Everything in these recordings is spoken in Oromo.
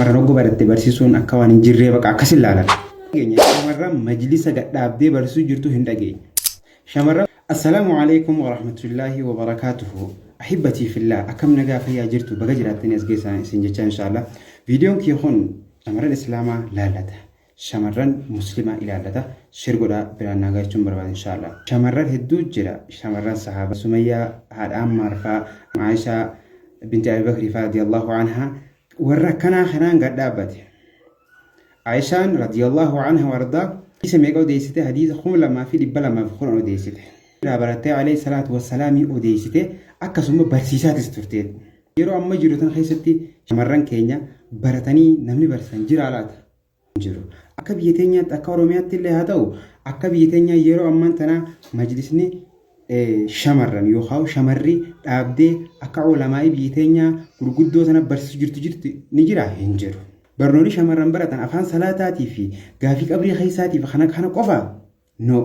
Shamarran hogga baratte barsiisuun akka waan hin jirree baqa akkas hin laalan. Shamarran majlisa gadhaabdee barsiisuu jirtu hin dhageenye. Shamarran. Assalaamu Aleeykum Warahmatullaahi Wabarakaatuhu Ahibbatii fillah akkam nagaa fayyaa jirtu baga jiraattanii as geessan isin jechaa inshaallah viidiyoon kiyya kun shamarran islaamaa laallata shamarran muslimaa ilaallata shir godhaa biraan naa gahachuun barbaada inshaallah shamarran hedduu jira shamarran sahaaba sumayyaa haadha ammaar faa Aishaa binti Abi Bakrii faa radiyallahu anha warra akkanaa kanaan gad dhaabbate Aishaan radiyallahu anha wardaa hadiisa meeqa odeessite? Hadiisa 2210 odeessite. Irraa barattee alayhi salaatu wassalaamii odeessite akkasuma barsiisaatis turte. Yeroo amma jiru tan keessatti shamarran keenya baratanii namni barsiisan jiraa laata? Hin jiru. Akka biyya teenyaatti akka Oromiyaatti illee haa ta'u akka biyya teenyaa yeroo ammaan tanaa majlisni shamarran yookaan shamarri dhaabdee akka ulamaa'ii biyya teenyaa gurguddoo tana barsiisu jirtu jirti ni jira hin jiru. Barnoonni shamarran baratan afaan salaataatii fi gaafii qabrii keessaatii fi kana kana qofa? No.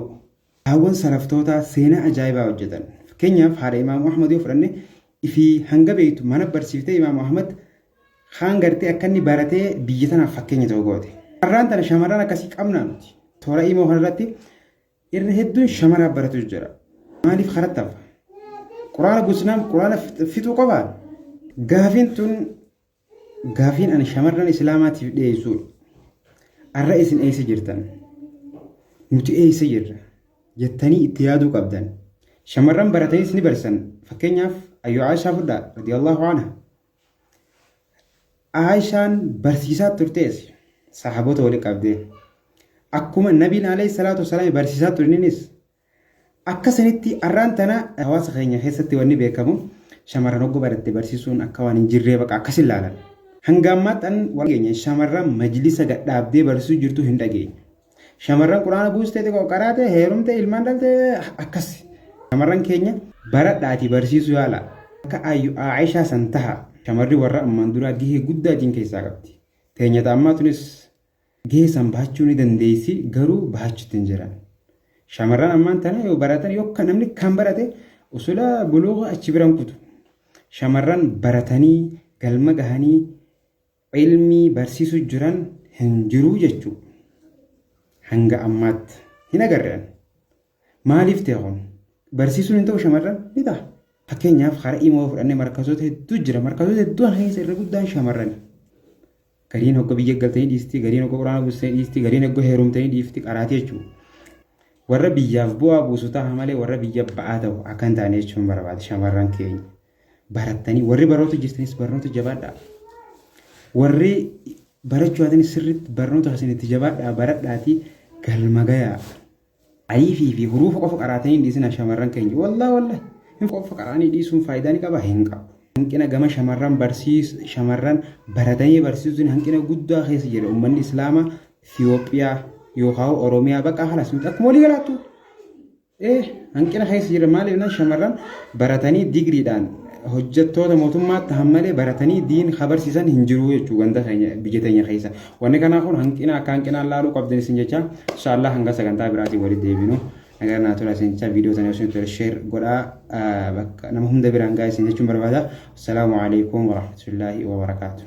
Haawwan salaftootaa seenaa ajaa'ibaa hojjetan. Fakkeenyaaf haadha Imaamu Ahmad yoo fudhanne ifii hanga beektu mana barsiiftee Imaamu Ahmad kaan gartee akka inni baratee biyya tanaaf fakkeenya ta'u goote. Har'aan tana shamarran akkasii qabnaa nuti. Toora imoo kanarratti Irra hedduun shamaraa baratu jira. Maaliif karatti hafa? Quraana guutuudhaan quraana fixuu qofaa? Gaafiin tun gaafiin ani shamarran islaamaatiif dhiyeessuudha. Arra isin eessa jirtan? Nuti eessa jirra? Jettanii itti yaaduu qabdan. Shamarran baratanis ni barsan. Fakkeenyaaf Ayyuu Aishaa fudhaa radiyallahu anha. Aishaan barsiisaa turtees sahaabota wali qabdee. Akkuma nabiin alayhi salaatu wasalaam barsiisaa turaniinis akka sanitti arraan tana hawaasa keenya keessatti wanni beekamu shamarran hogga baratte barsiisuun akka waan hin jirree baqa akkas hin laalan. Hanga ammaatti an wal keenya shamarran majlisa gadhaabdee barsiisuu jirtu hin dhageenye. Shamarran quraana buustee xiqqoo qaraate heerumte ilmaan dhalte akkas. Shamarran keenya baradhaatii barsiisuu yaala. Akka ayyu Aayishaa san taha. Shamarri warra ammaan duraa gahee guddaa diin keessaa qabdi. Teenya ta ammaa tunis gahee san bahachuu ni dandeessi garuu bahachuutti hin jiran. Shamarran ammaan tana yoo baratan yoo kan namni kan barate usula buluuga achi biran kutu. Shamarran baratanii galma gahanii ilmii barsiisu jiran hin jiruu jechuu. Hanga ammaatti hin agarre ani. Maaliif ta'e kun? Barsiisuun hin ta'u shamarran ni ta'a. Fakkeenyaaf karaa imoo fudhannee markazoota hedduu jira. Markazoota hedduu kana keessa irra guddaan shamarrani. Gariin hogga biyya galtanii dhiisti, gariin hogga quraana buustanii dhiisti, gariin hogga heerumtanii dhiifti qaraatii jechuudha. Warra biyyaaf bu'aa buusu ta'a malee warra biyya ba'aa ta'u akka hin taane jechuun barbaada shamarran keenya. Barattanii warri barnoota jirtanis barnoota jabaadhaa. Warri barachuu haatanis sirriitti barnoota keessan itti jabaadhaa baradhaatii galma gayaa. Aliifii fi huruufa qofa qaraatanii hin dhiisinaa shamarran keenya. Wallaa wallahi. Hin qofa qaraanii dhiisuun faayidaa ni qabaa? Hin qabu. Hanqina gama shamarran barsiis shamarran baratanii barsiisuun hanqina guddaa keessa jira uummanni Islaamaa Itiyoophiyaa yookaan Oromiyaa bakka halas miti akkuma walii galaattu. Ee hanqina keessa jira maaliif jennaan shamarran baratanii digriidhaan hojjettoota mootummaa tahan malee baratanii diin habarsiisan hin jiru jechuu ganda keenya biyya teenya keessa. Wanni kanaa kun hanqina akka hanqinaan laaluu qabdan isin jecha inshaallah hanga sagantaa biraatiin walitti deebinu nagaa naa tola isin jecha viidiyoo tana isin tole share godhaa bakka nama hunda biraan gahaa isin jechuun barbaada. Assalaamu alaikum warahmatullaahi wabarakaatuh.